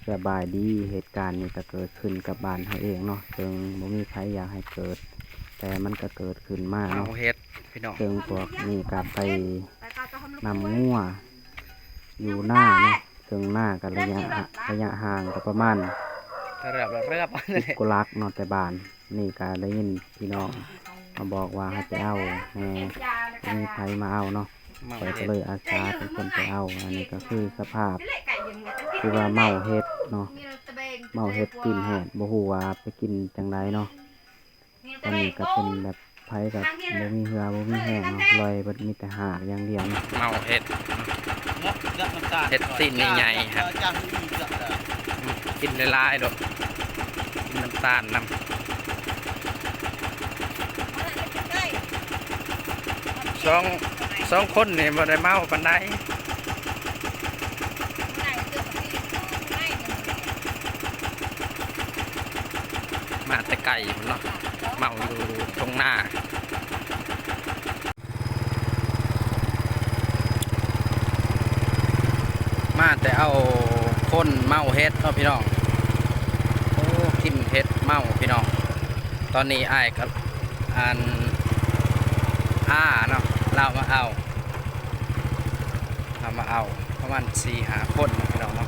ສະບາຍດີ, ເຫດການນີ້ກໍເກີດຂຶ້ນກັບບ້ານເຮົາເອງເນາະ, ເຊິ່ງບໍ່ມີໃຜຢາກໃຫ້ເກີດ, ແຕ່ມັນກໍເກີດຂຶ້ນມາເນາະ. ເອົາເຫັດພີ່ນ້ອງ, ເຊິ່ງພວກນີ້ກໍໄປນຳງົວຢູ່ນາເນາະ, ເຊິ່ງນາກໍໄລຍະ ໄລຍະຫ່າງກໍປະມານ ເກືອບ ສິບກວ່າຫຼັກເນາະ, ແຕ່ບ້ານນີ້ກໍໄດ້ຍິນພີ່ນ້ອງມາບອກວ່າໃຫ້ໄປເອົາແດ່, ບໍ່ມີໃຜມາເອົາເນາະ. ຂ້ອຍກໍເລີຍອາສາເປັນຄົນໄປເອົາ. ອັນນີ້ກໍຄືສະພາບທີ່ວ່າເມົາເຫັດເນາະ, ເມົາເຫັດ ກິ່ນແຮດ ບໍ່ຮູ້ວ່າໄປກິນຈັ່ງໃດເນາະ. ຕອນນີ້ກໍເປັນແບບໃຜກໍບໍ່ມີເຫື່ອບໍ່ມີແຮງເນາະ, ລອຍເບິດ ມີແຕ່ຮາກຢ່າງດຽວເນາະ. ເມົາເຫັດ ເຫັດຕີນໃຫຍ່ໆ ຫະ, ກິນຫຼາຍໆໂລດ, ກິນນ້ຳຕານນຳ. ສອງ ສອງຄົນນີ້ບໍ່ໄດ້ເມົາປານໃດ, ມາແຕ່ໄກພຸ້ນເນາະ, ເມົາຢູ່ທົ່ງນາ. ມາແຕ່ເອົາຄົນເມົາເຫັດເນາະພີ່ນ້ອງ. ໂອ້ ກິນເຫັດເມົາພີ່ນ້ອງ. ຕອນນີ້ອ້າຍກັບ ອັນ ອາເນາະ, ລາວມາເອົາ, ລາວມາເອົາປະມານສີ່ຫ້າຄົນເນາະພີ່ນ້ອງເນາະ.